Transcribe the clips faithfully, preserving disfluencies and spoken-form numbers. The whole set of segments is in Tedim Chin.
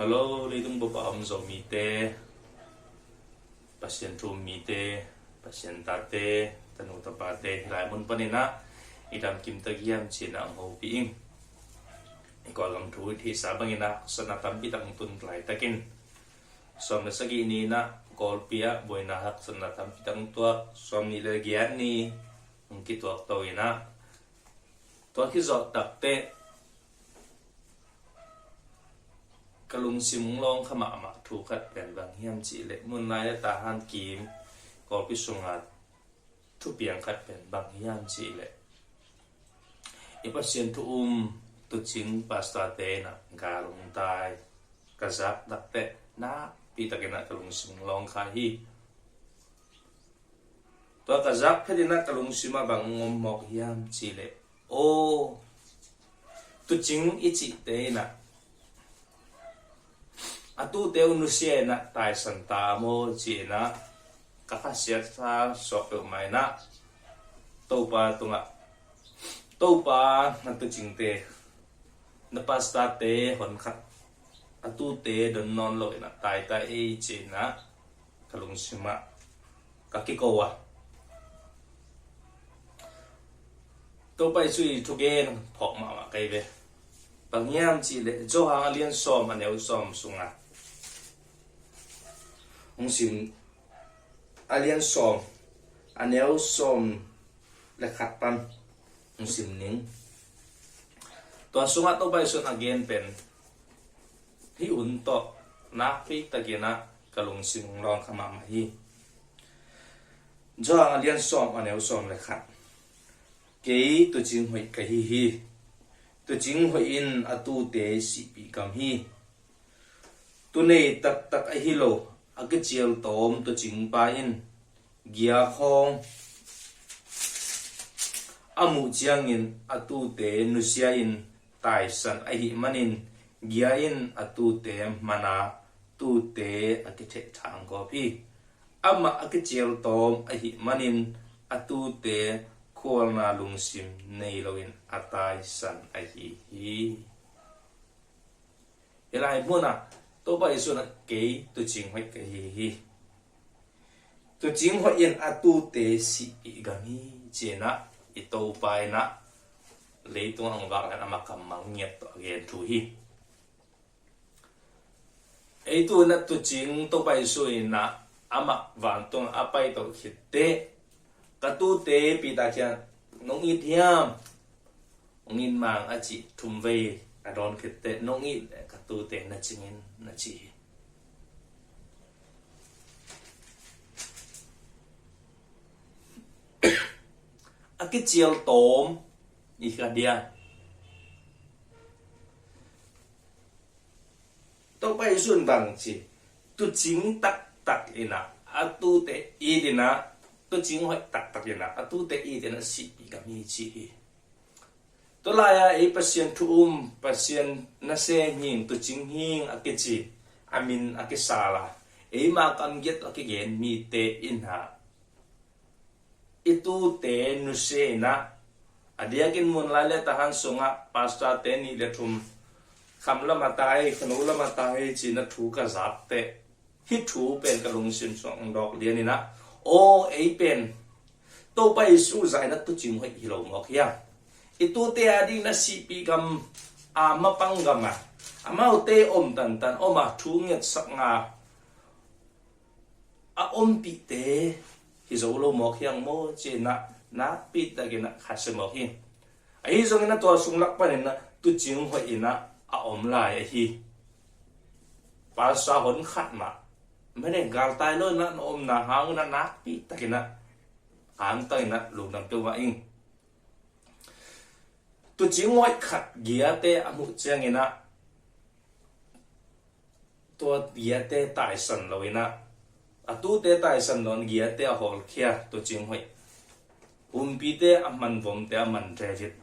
Hello, leitung bup a om Zomite, Pasian thu um mite, Pasian tate, tanu tapate, hih lai mun panin ah i dam kim tak hiam ci-in ah hong hopih ing. I Kawlgam thu i theihsa bangin ah haksatna tampi tak hong tun laitakin, sawm le sagih ni-in ah Kawlpi ah buaina haksatna tampi tak hong tuak, sawm nih le giat ni hong kituak to in ah, tua khit zawh takteh ka lungsim hong lawng kha mahmah thu khat pen bang hiam cih leh, Munlai le Tahan Kim Kawlpi sungah thupiang khat pen bang hiam cih leh, i Pasian thu um Tucing pastorte in ah gal hong tai, ka zak takteh nakpi takin ah ka lungsim hong lawng kha hi. Tua ka zak phetin ah ka lungsim ah bang hong om mawk hiam cih leh, aw, Tucing i cihte in ah a tute uh nusia in ah taisan ta maw ci-in ah ka khasiatsa suak peuhmah in ah Topa tungah, Topa, na Tucingte, na pastorte honkhat a tute don nawn lo in ah tai ta ei ci-in ah ka lungsim ah ka kiko a, Topa Jesu i thugen phawk mahmah ka hi ve. Bang hiam cih leh Johan a lian sawm a neu sawm sungah hong sim, a lian sawm a neu sawm le khat pan hong sim ning. Tua sungah Topa Jesu in a gen pen hih hun tawh nakpi takin ah ka lungsim hong lawng kha mahmah hi. Johan a lian sawm a neu sawm le khat. Kei Tucing hoih ka hi hi. Tucing hoih in a tute sihpih gam hi. Tunei taktak ahi lo a kicial tawm tucingpa in gia khawng a muh ciangin a tute nusia in taisan ahih manin, gia in a tute man a, tute a kithehthang gawp hi. Amah a kicial tawm ahih manin a tute khualna lungsim nei loin a taisan ahi hi. Hih lai munah Topa Jesu in ah kei Tucing hoih ka hi hi. Tucing hoih in a tute sihpih gam hi ci-in ah i Topa in ah leitung ah hong vak lian amah kammal ngiat tawh a gen thu hi. Ei tu in ah Tucing Topa Jesu in ah amah vantung a pai to khitteh, ka tute Peter kiang, nong it hiam? Hong it mang a cih thum vei a dawn khitteh, nong it leh ka tute na cing in na ci hi. A kicial tawm i ka dia. Topa Jesu in bang ci, Tucing taktak in ah a tute it in ah, Tucing hoih taktak in ah a tute it in ah sihpih gam hi ci hi. Tua lai-a ei Pasian thu um, Pasian nasem hing, Tucing hing a kici, a min a kisal a, eima kam giat a kigen mite in ah i tute nusia in ah, a diakin Munlai le Tahan sungah pastorte nih le thum kham lam a tai, khanu lam a tai ci-in ah thu ka zak teh, hih thu pen ka lungsim sungah hong dawk lian in ah, aw, ei pen Topa Jesu zah in ah Tucing hoih hi lo mawk hiam? I tute a ding in ah sihpih gam, a mapang gam a, amaute om tantan om a, thu ngetsak nga a ompihte hi zo lo mawk hiam maw ci-in ah nakpi takin ah khasia mawk hi. Ahi zongin ah tua sung lak panin ah Tucing hoih in ah a om lai ahi. Pastor hon khat mah, mene galtai lo in ah na omna hang un ah nakpi takin ah, hang takin ah lungdam peuhmah ing. Tucing hoih khat giate a muh ciangin ah, tua giate taisan lo in ah, a tute taisan lo in giate a hawlkhia Tucing hoih. Humpite a man, vomte a man David.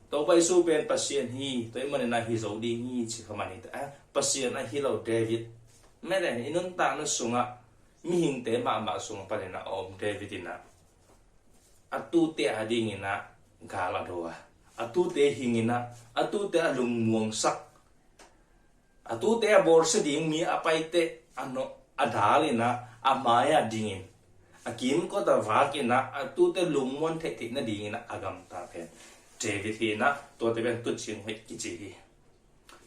Topa Jesu pen Pasian hi, tua ahih manin ah hi zo ding hi ci kha man hi ta, ah, Pasian ahi lo David. Mene i nuntakna sungah mihingte mahmah sung panin ah a om David in ah, a tute a ding in ah gal a do a, a tute hing in ah, a tute a lungmuangsak, A tute a bawlsia ding mi a paite a no a dal in ah a mai-ah dingin a kimkot a vak in ah a tute lungmuan theihtheih nadingin ah a gamta pen David hi in ah tuate pen tuucing hoih kici hi.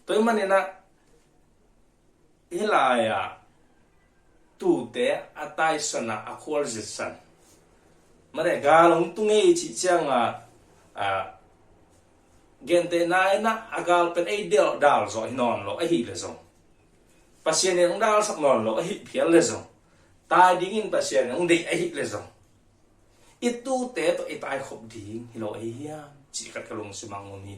Tua ahih manin ah hih lai-ah tute a taisan ah a khualzinsan, mare gal hong tung ei cih ciangah, a, gentehna in ah a gal pen ei del dal zawh hi nawn lo ahih leh zong, Pasian in hong dalsak nawn lo ahih phial leh zong, tai dingin Pasian in hong deih ahih leh zong, i tute tawh i taikhop ding hi lo ahi hiam cih khat ka lungsim ah hong om hi.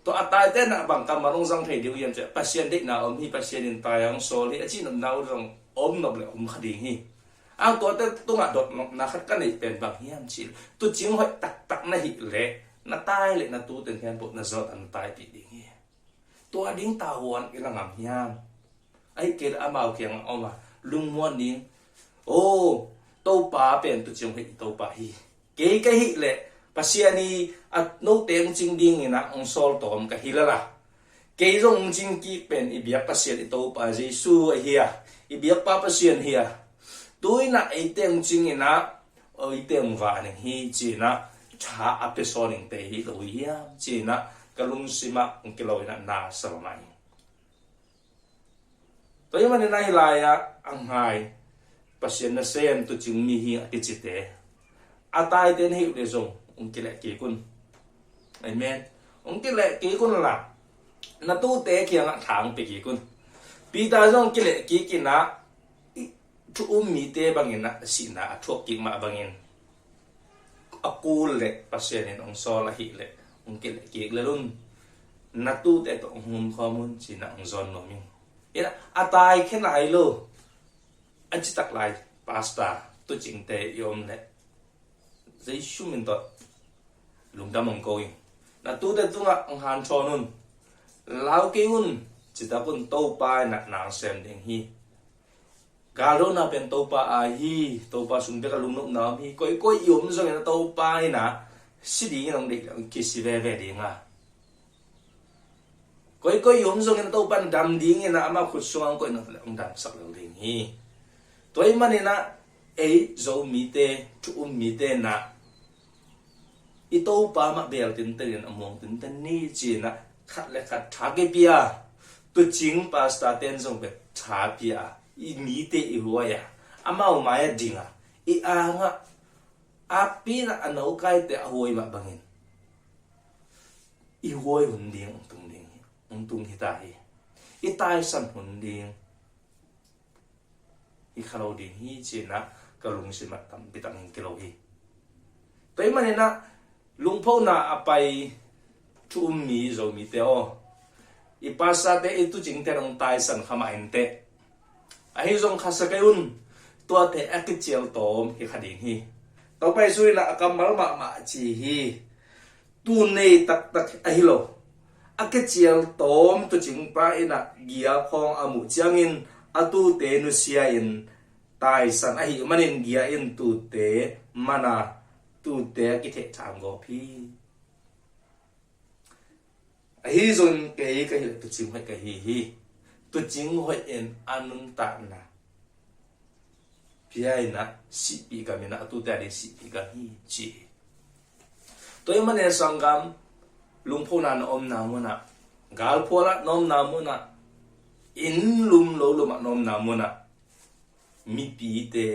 Tua a taite in ah bang kammal hong zang thei ding uh hiam cih leh Pasian deihna om hi, Pasian in tai hong sawl hi a cih nopna uh zong om nop le om kha ding hi. A tuate tungah dot nopna khat ka neih pen bang hiam cih leh tuucing hoih taktak na hih leh na tai le na tute in hiam peuh na zawt a na taipih ding hi. Tua ding tavuan i la ngam hiam? Ahih kei leh amau kiangah om a lungmuan ding, "O, Topa pen tuucing hoih i Topa hi. Kei ka hih leh Pasian i a note hong cing dingin ah hong sawl tawm ka hi lala. Kei zong hong cing kik pen i biak Pasian i Topa Jesu ahi a, i biakpa Pasian hi a. Tu-in ah eite hong cing in ah eite hong vak ning hi," ci-in ah tha a pia sawn ning te hi lo hi hiam ci-in ah ka lungsim ah hong kilo in ah na sa mahmah hi. Tua ahih manin ah hih lai-ah a ngai Pasian nasem tuucing mi hi a kicite a taite na hih uh leh zong hong kileh kik un. Amen. Hong kileh kik un la, na tute kiangah tha hong pia kik un. Peter zong hong kileh kik in ah i thu um mite bangin ah sihna a thuak kik mah bangin a kul leh Pasian in hong sawl ahih leh hong kileh kik lel un. Na tute tawh hong humkhawm un ci-in ah hong zawn nuam ing. In ah a tai khe nai lo a citak lai pastor tuucingte i om leh Jesu min tawh lungdam hong ko ing. Na tute tungah hong hanthawn un. Lau kei un, citak un, Topa in ah na sem ding hi. Galdona pen Topa aa hi, Topa sung bek a lungnopna om hi. Koikoi i om zongin ah Topa in ah si dingin hong deih leh hong kisi veve ding a, koikoi i om zongin ah Topa in ah dam dingin ah ama khut sungah hong koih nop leh hong damsak lo ding hi. Tua ahih manin ah ei Zomite, thu um mite in ah i Topa mah beel tinten in a muang tinten ni ci-in ah khat le khat tha kipia, tuucing pastor ten zong bek tha pia, i mite i huai a, amau mai-ah ding a, i angah akpi in ah a nokaite a huai mah bangin i huai hun ding hong tung ding hi, hong tung hi ta hi. I taisan hun ding hi kha lo ding hi ci-in ah ka lungsim ah tampi tak hong kilo hi. Tua ahih manin ah lungphona a pai thu um mi Zomite aw, i pastorte, i tuucingte in hong taisan kha mah inteh. Ahi zong kha sa kei un, tuate a kicial tawm hi kha ding hi. Topa Jesu in ah a kammal mahmah a ci hi. Tun nei taktak ahi lo, a kicial tawm tuucingpa in ah gia khawng a muh ciangin a tute nusia in taisan ahih manin gia in tute man a, tute a kithehthang gawp hi. Ahi zongin kei ka hih leh tuucing hoih ka hi hi. Tuucing hoih in a nuntakna pia in ah sihpih gam in ah a tute a ding sihpih gam hi ci hi. Tua ahih manin sanggam, lungphona na omna munah, galphual ah na omna munah, inn lum lo lum ah na omna munah, mipite,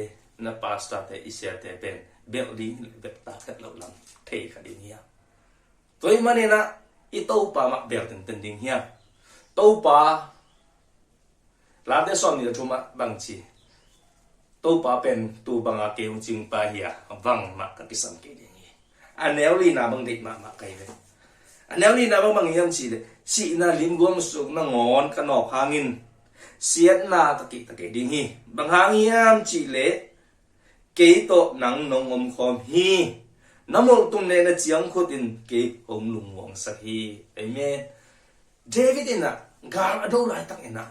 na pastorte, i siate pen belh ding, belh tak het lo lam thei kha ding hi a. Tua ahih manin ah i Topa mah beel tenten ding hi a. Topa, Late sawmnih le thum ah bang ci? Topa pen tuu banga kei hong cingpa hi a, bangmah ka kisam kei ding hi. A neu lina bang deih mahmah ka hi ve. A neu lina bang bang hiam cih leh, sihna limguam sung nangawn ka nawk hangin siatna ka kihta kei ding hi. Bang hang hiam cih leh, kei tawh nang nong omkhawm hi. Na mulhtum le na ciangkhut in kei hong lungmuangsak hi. Amen. David in ah gal a do laitak in ah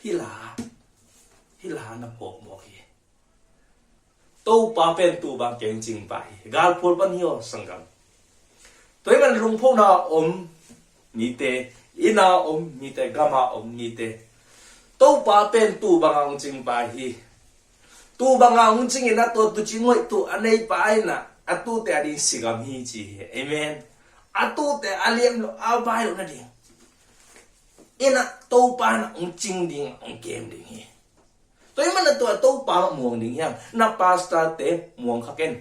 hih la, hih la na phawk mawk hi. Topa pen tuu bang kei hong cingpa hi. Galphual pan hi aw, sanggam. Tua ahih manin lungphona om mite, Inn a om mite, gam a om mite, Topa pen tu banga hong cingpa hi. Tu banga hong cingin a tua tuucing hoih tu a neipa in a, a tuute a ding sigam hi ci hi. Amen. A tuute a liam lo, a vai lo nading in a Topa in a hong cing ding, hong kem ding hi. Tua ahih manin a tua Topa mah muang ding hiam? Na pastor te muang kha ken.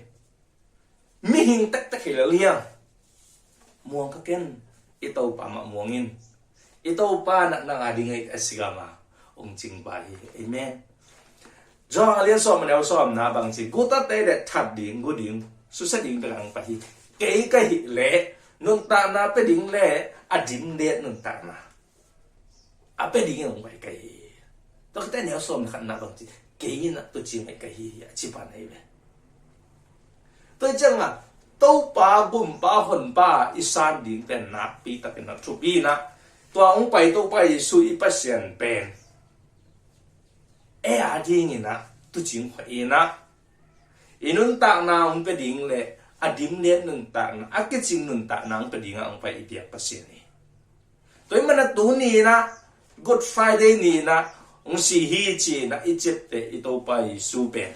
Mihing tektek hi lel hiam? Muang kha ken. I Topa mah muang in. I Topa in a nang a ding a sigam a hong cingpa hi. Amen. Johan a lian sawm a neu sawmna bang ci, gutate le that ding, gu ding, susia ding bek a hong pai hi. Kei ka hih leh nuntakna pia ding le a dim den nuntakna a pia dingin hong pai ka hi. Tua khit teh a neu sawm le khatna bang ci, kei in a tuucing hoih ka hi hi a ci pa na hi ve. Tua hi ciangin a Topa, Gumpa, Honpa i san ding pen nakpi takin a thupi in a, tua hong pai Topa Jesu i Pasian pen ei a dingin a tuucing hoih in a, i nuntakna hong pia ding le a dim den nuntakna, a kicing nuntakna hong pia ding a hong pai i biak Pasian hi. Tua ahih manin a tuni in a, Good Friday ni in a hong si hi ci in a i ciapteh i Topa Jesu pen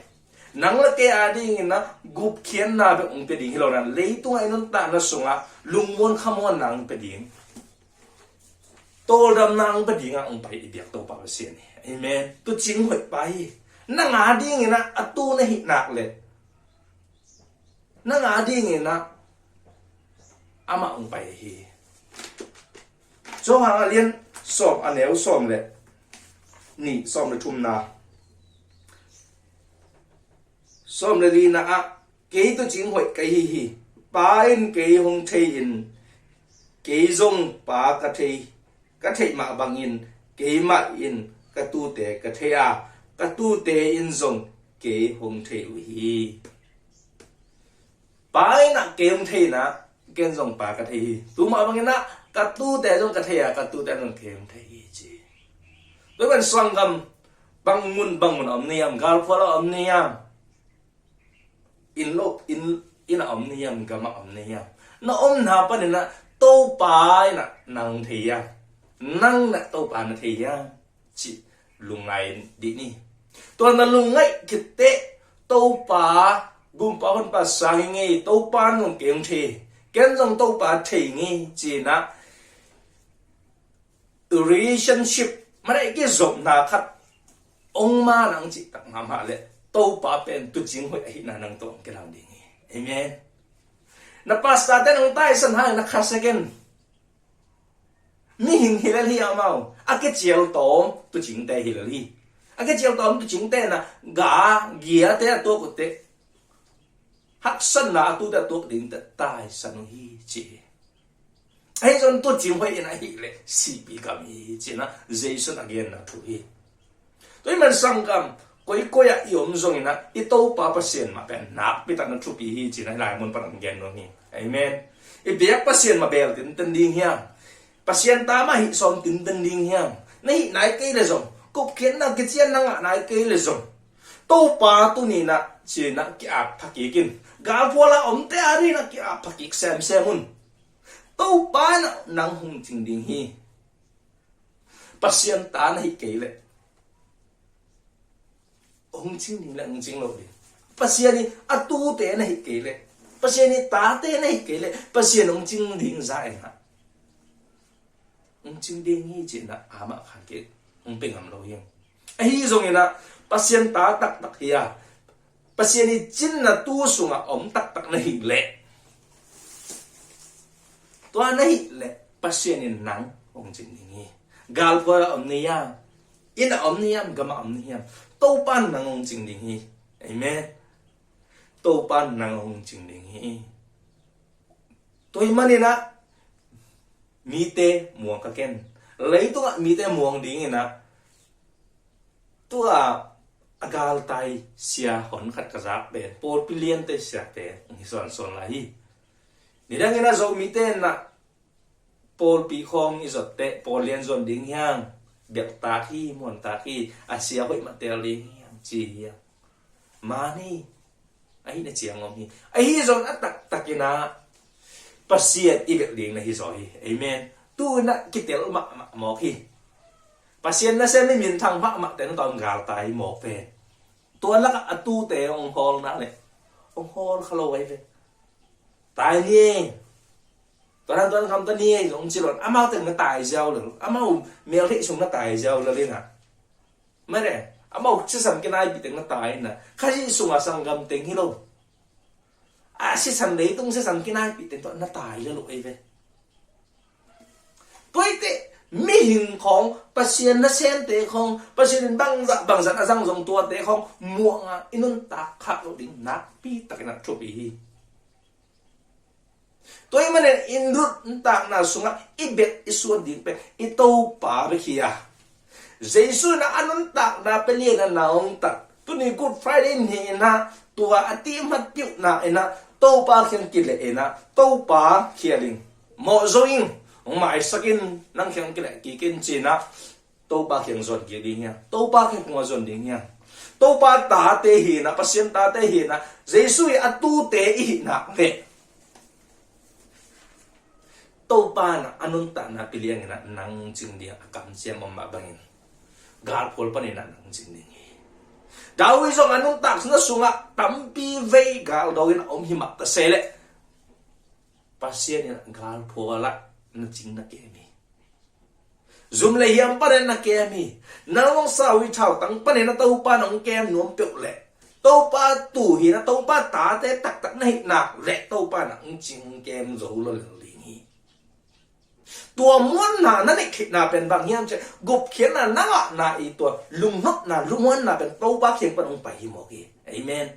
nang le kei a dingin a gupkhiatna bek hong pia ding hi lo in a, leitungah i nuntakna sungah lungmuan khamuanna hong pia ding, tawldamna hong pia ding a hong pai i biak Topa Pasian hi. Amen. Tuucing hoih pa hi. Nang a dingin a, a tu na hih nak leh nang a dingin a, amah hong pai hi. Johan a lian sawm a neu sawm le nih, sawm le thumna, sawm le lina ah, kei tuucing hoih ka hi hi. Pa in kei hong thei in, kei zong Pa ka thei, ka theih mah bangin keimah in ka tuute ka thei a, ka tuute in zong kei hong thei uh hi. Pa in a kei hong thei in a, ken zong Pa ka thei hi. Tua mah bangin a ka tuute zong ka thei a, ka tuute zong kei hong thei hi ci. Tua ahih manin sanggam, bang mun bang mun a om na hiam? Galphual a om na hiam? Inn lo, inn, inn a om na hiam? Gam a om na hiam? Na omna panin a Topa in a nang thei hiam? Nang in a Topa na thei hiam? Cih lungngai dih ni. Tua na lungngaih khit teh, Topa, Gumpa, Honpa sang ing ei, Topa in zong kei hong thei, ken zong Topa thei ing ei ci in a, relationship, mah na i kizopna khat hong man a, hong cihtak mahmah leh Topa pen tuucing hoih ahihna nang tawh hong kilang ding hi. Amen. Na pastor te nang taisan hang na khasia ken. Mihing hi lel hi amau. A kicial tawm tuucingte hi lel hi. A kicial tawm tuucingte in a, ga, giate a tuak uh teh, haksatna a tute a tuak ding teh taisan uh hi ci hi. Ahi zong tuucing hoih in a hih leh sihpih gam hi ci in a, Jesu in a genna thu hi. Tua ahih manin sanggam, koikoi ah i om zongin a, i Topa Pasian mah pen nakpi takin a thupi hi ci in a, hih lai mun pan hong gen nuam hi. Amen. I biak Pasian mah bel tinten ding hiam? Pasian ta mah hih sawm tinten ding hiam? Na hih nai kei leh zong, gupkhiatna kician na ngah nai kei leh zong, Topa tuni in a ci in a ki-ap pha kik in. Galphual a omte a dingin a ki-ap pha kik semsem un. Topa in a nang hong cing ding hi. Pasian ta na hih kei leh hong cing ding le hong cing lo ding. Pasian i a tute na hih kei leh, Pasian i tate na hih kei leh, Pasian hong cing ding za eng ah hong cing ding hi ci in a, amah khan kei hong pia ngam lo hi. Ahi zongin a, Pasian ta taktak hi a, Pasian i cinna tu sungah om taktak na hih leh, tua na hih leh Pasian in nang hong cing ding hi. Galphual a om na hiam? Inn a om na hiam? Gam a om na hiam? Topa in nang hong cing ding hi. Amen. Topa in nang hong cing ding hi. Tua ahih manin a, mite muang kha ken. Leitungah mite muang dingin a, tua a galtai sia hon khat ka zak pen, pawlpi liante siate hi suansuan lai hi. Nidangin a Zomite in a, pawlpi khawng i zot teh, pawl lian zon ding hiam? Biaktak hi, muantak hi, a sia hoih mah tel ding hiam ci hiam? Mani, ahi na ciang om hi. Ahi zong a taktakin a, Pasian i belh ding na hi zaw hi. Amen. Tu-in ah kitel mahmah mawk hi. Pasian nasem mi minthang mahmah te na tawm galtai hi mawk ve. Tua lakah a tute hong hawlna le hong hawl kha lo ahi ve. Tai ni ei. Tua dan tua dan kham ta ni ei zong ci lo in amau teng na tai ziau lel. Amau meltheih sung na tai ziau lel in ah. Mare, amau sisan kinaipih teng na tai in ah. Khazih sungah sanggam teng hi lo. A sisan leitung sisan kinaipih teng tawh na tai lel uh ahi ve. Tua hi teh mihing khawng, Pasian nasemte khawng, Pasian in bangzah bangzah a zang zong tuate khawng muangah i nuntak khak loh ding nakpi takin ah thupi hi. Tua ahih manin i nuntakna sungah i bet i suan ding pen i Topa bek hi a, Jesu in ah a nuntakna pia lian a na hong tat. Tuni Good Friday ni in ah tua a tihmat piuhna in ah Topa kiang kileh in ah Topa khial ing. Mawh zo ing. Hong maisak in, nang kiang kileh kik in ci in ah Topa kiang zuan kik ding hiam? Topa kiang kua zuan ding hiam? Topa tate hi in ah, Pasian tate hi in ah, Jesu hi a tute i hih nak leh Topa in ah a nuntakna pia liang in ah nang cing ding a kamciam om mah bangin galphual panin ah nang cing ding hi. David zong a nuntakna sungah tampi vei gal do in a om hi mah ta se leh Pasian in ah galphual ah na cing na kem hi. Zum le hiam panin na kem hi. Nang hong sau hi thautang panin na Topa nong kem nuam peuh leh Topa tu hi na Topa tate taktak na hih nak leh Topa nang cing kem zo lo lel ding hi. Tua muanna na neih theihna pen bang hiam cih leh gupkhiatna na ngahna i tua lunghnopna lungmuanna pen Topa kiang pan hong pai hi mawk hi. Amen.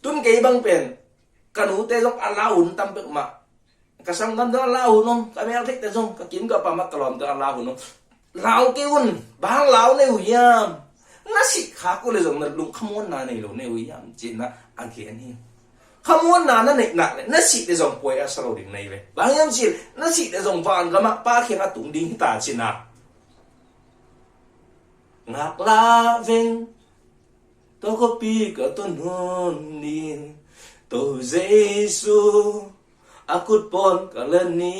Tun kei bang pen ka nute zong a lau hun tam peuhmah. Ka sanggam tawh a lau hun om, ka meltheihte zong, ka kim ka pam ah ka lawmte a lau hun om. Lau kei un, bang lau nei uh hiam? Na sih khak uh leh zong na lung khamuanna nei lo nei uh hiam? Ci-in ah a gen hi. Khamuanna na neih nak leh na sih leh zong puai a sa lo ding nei ve. Bang hiam cih leh na sih leh zong vangam ah Pa kiangah tung ding hi ta ci-in ah. Ngaklah veng, tua khuapi ka tun hun in, To Jesu a kut pawn ka len ni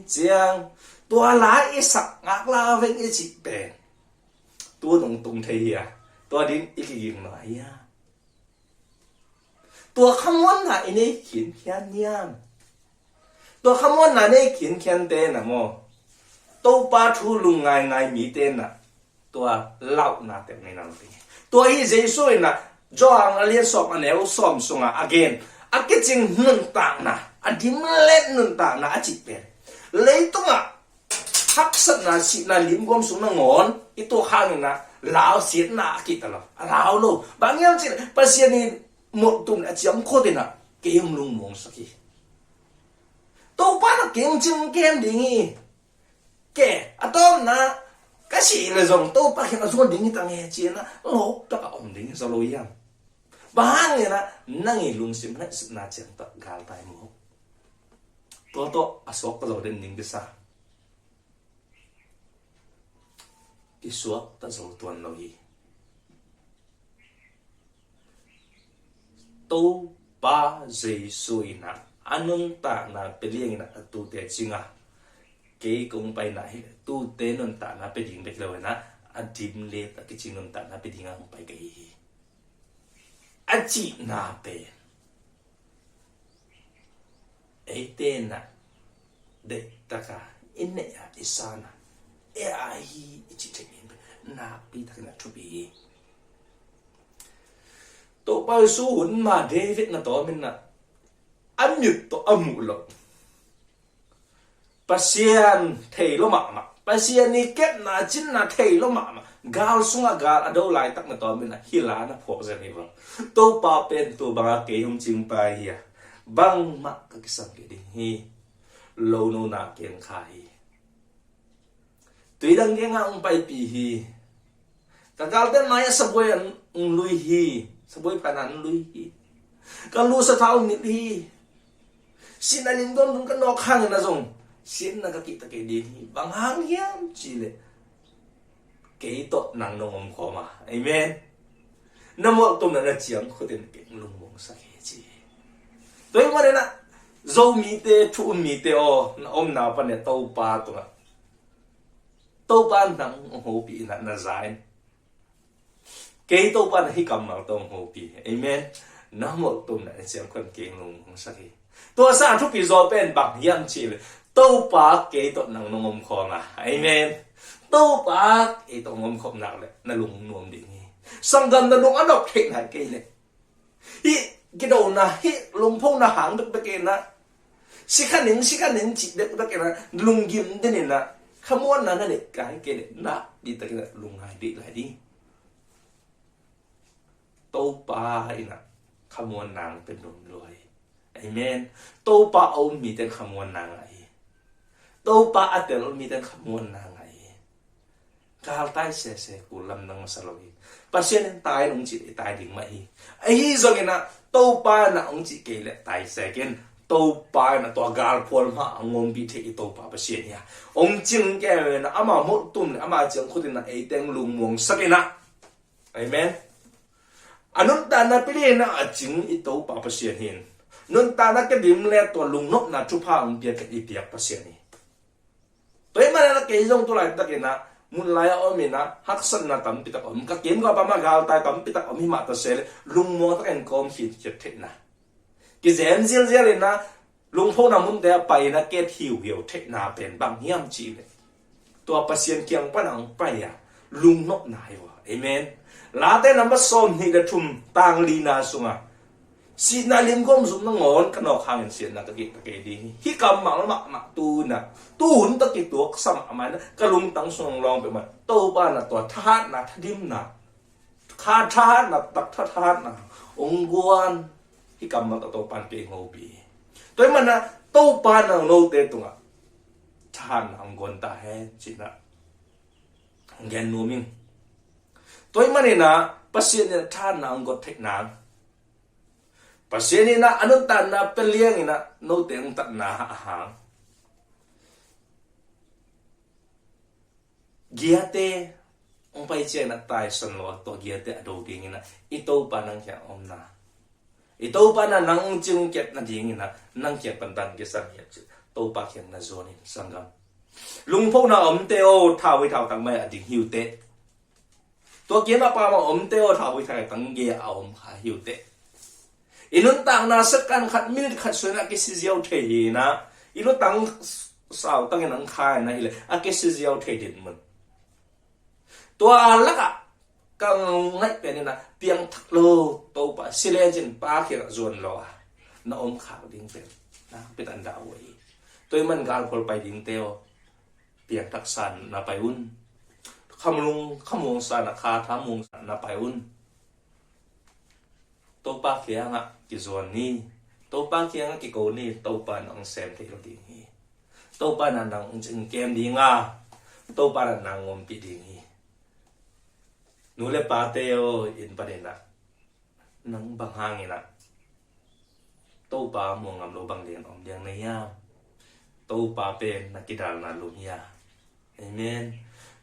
ciang. Tua lai i sak ngaklah veng i cih pen tua nong tung thei hi a, tua din i kiging nai hi a. Tua khamuanna i nei khinkhian hiam? Tua khamuanna nei khinkhiante na maw, Topa thu lungngaingai mite na tua lauhna tek nei na lo ding hi. Tua hi Jesu in ah Johan a lian sawm a neu sawm sungah a gen a kicing nuntakna, a dimlet nuntakna a cih pen leitungah haksatna sihna limguam sung nangawn i tuak hangin ah lau siatna a kihta lo, a lau lo. Bang hiam cih leh Pasian in molhtum le a ciam khut in ah kei hong lungmuangsak hi. Topa in ah kei hong cing kem ding hi. Kei a tawpna ka sih leh zong Topa kiang a zuan ding hi ta nge ci-in ah lawp tak a om ding hi zaw lo hiam? Bang hangin ah nang i lungsim ngaihsutna ciang tawh galtai maw? Tua tawh a suakta zo den ding kisa. Kisuakta zo tuan lo hi. Topa Jesu in ah a nuntakna pia liang in ah a tute cing a, kei kong paina hi, tute nuntakna pia ding bek lo in ah a dimlet a kicing nuntakna pia ding a hong pai ka hi hi. A cihna pen eite in ah deihtak a i neih a i san a, ei a hi i cih theih ding pen nakpi takin a thupi hi. Topa Jesu hun ma David na tawm in ah a mit tawh a muh loh, Pasian thei lo mahmah, Pasian i kepna cinna thei lo mahmah, gal sungah gal a do laitak na tawm in ah hih la na phuak zen hi vang. Topa pen tua bangah kei hong cing pai hi a, bangmah ka kisam kei ding hi. Lo no na keng kha hi. Tui dang keng ah hong paipih hi. Ka galte mai-ah sabuai an hong lui hi. Sabuai phan an hong lui hi. Ka lu sathau hong nilh hi. Sihna limguam tung ka nawk hangin ah zong siatna ka kihta kei ding hi. Bang hang hiam cih leh kei tawh nang nong om khawm a. Amen. Na molhtumna na ciam khut in kei hong lungmuangsak hi ci hi. Tua ahih manin ah Zomite, thu um mite aw, na omna pan e Topa tungah, Topa nang hong hopih in ah na za in. Kei Topa na hih kammal tawh hong hopih. Amen. Na molhtum na en siang khuan kei lungmuang sak hi. Tua sang thupi zaw pen bang hiam cih leh Topa kei tawh nang nong om khawm a. Amen. Topa kei tawh nong om khawm nak leh na lung nuam ding hi. Sanggam, na lung a nop theih nai kei leh, hih kidona, hih lungphona hang bekbek in ah, si kha ning, si kha ning cih bekbek in ah, lunggim den in ah, khamuanna na neih kei leh, nakpi takin ah lungngai dih lai ding. Topa in ah khamuanna hong pia nuam lua hi. Amen. Topa a um mite in khamuanna ngah hi. Topa a tel mite in khamuanna ngah hi. Galtai sese, kul lamdang masa lo hi. Pasian in tai in hong cih leh i tai ding mah hi. Ahi zongin ah Topa in ah hong cih kei leh tai sek in. Topa in ah tua galphual mah hong ompih thei i Topa Pasian hi a, hong cing kei in ah, ama molhtum leh ama ciangkhut in ah eite hong lungmuang sak in ah. Amen. A nuntakna pia in ah a cing i Topa Pasian hi in, nuntakna ka dim leh tua lungnopna thupha hong pia kei i biak Pasian hi. Tua ahih manin ah kei zong tu laitakin ah, mun lai a om in ah, haksatna tampi tak om, ka kim ka pam ah galtai tampi tak om hi mah ta se leh, lungmuang takin kawm khinkhiat theihna, kizem zialzial in ah, lungphona munte ah pai in ah ket hiuhiau theihna pen bang hiam cih leh, tua Pasian kiang pan a hong pai a, lungnopna hi uh a. Amen. Late number sawmnih leh thum, tang lina sungah, sihna limguam zum nangawn ka nawk hangin siatna ka kihta kei ding hi. Hih kammal mahmah tu in ah, tu hun tak kituak sa mahmah in ah, ka lungtang sung hong lawng peuhmah, Topa in ah tua thahatna, thadimna, kha thahatna, tak tha thahatna hong guan. Hih kammal tawh Topa in kei hong hopih hi. Tua ahih manin ah Topa in ah note tungah thahatna hong guan ta hen ci-in ah hong gen nuam ing. Tua ahih manin ah Pasian in ah thahatna hong guan theih nang, Pasian in ah a nuntakna pia liang in ah note hong tatna a hang, giate hong pai ciangin ah taisan lo a, tua giate a do dingin ah i Topa nang kiang omna, i Topa in ah nang hong cingkiat nadingin ah, nang kiang pan bang kisam hiam cih Topa kiang na zuan in, sanggam. Lungphona omte aw, thau hi, thau tang mai a ding hi uh teh. Tua kiim a pam a omte aw, thau hi, thau tang gei a om kha hi uh teh. I nuntakna second khat, minute khat sung in ah kisi ziau thei hi in ah, i lutang sautang in hong kha in ah hi leh a kisi ziau thei dinmun. Tua lakah ka ngaih pen in ah, piangthak lo, Topa, si lecin Pa kiangah zuan lo a na om khak ding pen nakpi takin dah uh hi. Tua ahih manin galphual pai dingte aw, piangthak sa in na pai un. Khamlung khamuang sa in ah, kha thamuang sa in na pai un. Topa kiangah kizuan ni. Topa kiangah kiko ni. Topa in hong sem thei lo ding hi. Topa in ah nang hong cingkem ding a, Topa in ah nang hong ompih ding hi. Nu leh pate aw, inn panin ah nang bang hangin ah Topa muang ngam lo bang lian om liang na hiam? Topa pen na kidalna lum hi a. Amen.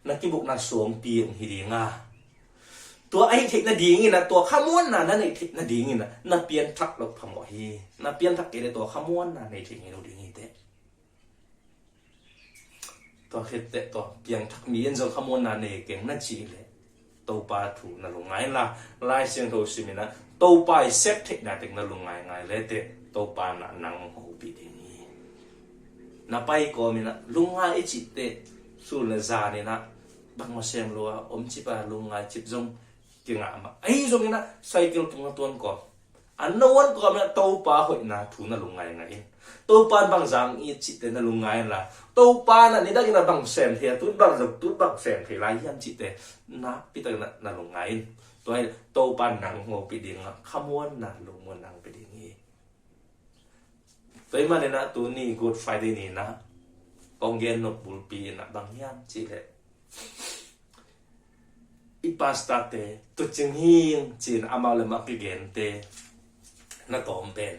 Na kibukna suangpi hong hi ding a, tua ahih theih nadingin ah, tua khamuanna na neih theih nadingin ah na pianthak loh phamawh hi. Na pianthak kei leh tua khamuanna nei thei ngei lo ding hi teh. Tua khit teh, tua piangthak mi in zong khamuanna nei keng na cih leh, Topa thu na lungngai inla, Lai Siangtho sim in ah Topa i sep theihna teng na lungngai ngai le teh, Topa in ah nang hong hopih ding hi. Na pai kawm in ah lungngai i cih teh, sun leh zan in ah bangmah sem lo a om cip a, lungngai cip zong kingah mah. Ahi zongin ah cycle tung a tuan kawm, a na uan kawm in ah Topa hoihna thu na lungngai ngai in. Topa in bang za hong it cih teh na lungngai inla, Topa in ah nidang in ah bang sem thei a, tun bang zong, tun bang sem thei lai hiam cih teh nakpi takin ah na lungngai in. Tua hi, Topa in nang hong hopih ding a, khamuanna, lungmuanna hong pia ding hi. Tua ahih manin ah tuni Good Friday ni in ah kong gen nop bulpi in ah bang hiam cih leh, i pastor-te tuucing hi ing ci-in amau leh amau kigente na tawm pen,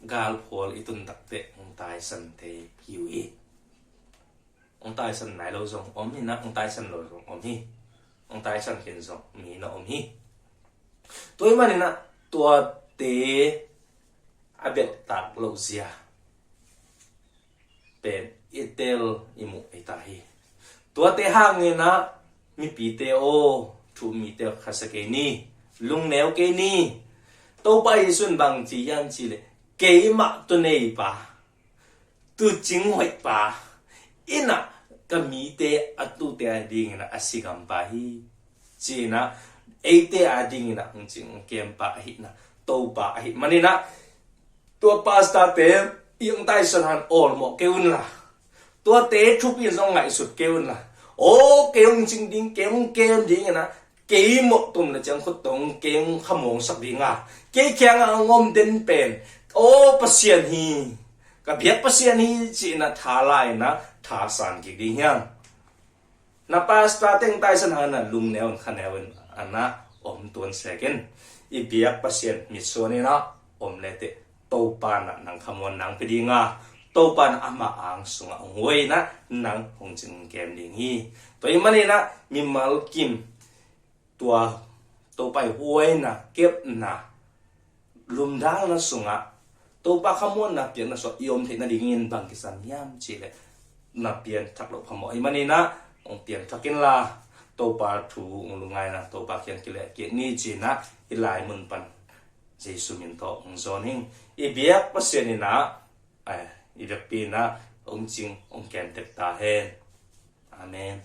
galphual i tun tak teh hong taisante hi uh hi. Hong taisan nai lo zong om hi in ah, hong taisan lo zong om hi. Hong taisan khin zong mi na om hi. Tua ahih manin ah tuate a belhtak lohzia pen i tel i muh ei ta hi. Tuate hangin ah mipite aw, thu-um mite aw, khasia kei ni, lungneu kei ni. Topa Jesuh in bang ci hiam cih leh, keimah tu neipa, tu cing hoihpa in ah ka mite a tute a dingin ah a si gampa hi, ci-in ah eite a dingin ah hong cing hong kempa ahihna Topa ahih manin ah, tua pastorte i hong taisan hangin awlmawh kei unla, tuate thupi in zong ngaihsut kei unla, aw, kei hong cing ding, kei hong kem dingin ah kei mawhtum le ciang khut tawh kei hong khamawngsak ding a, kei kiangah hong om den pen aw Pasian hi, ka biak Pasian hi, ci-in ah tha la-in ah thasan kik ding hiam? Na pastor teng taisan hangin ah lungneu in khaneu in ah na om tuan sekin, i biak Pasian mitsuan in ah om leteh Topa in ah nang khamuan nang pia ding a, Topa in ah ama ang sungah hong huai in ah nang hong cing hong kem ding hi. Tua ahih manin ah mimal kim tua Topa i huaina, kepna, lumdalna sungah Topa khamuanna piakna sungah i om theih nadingin bang kisam hiam cih leh, na pianthak loh phamawh ahih manin ah hong pianthak inla, Topa thu hong lungngai in ah Topa kiang kilehkik ni, ci-in ah hih lai mun pan Jesuh min tawh hong zawn ing. I biak Pasian in ah, eh, i biakpi in ah hong cing hong kem tek ta hen. Amen.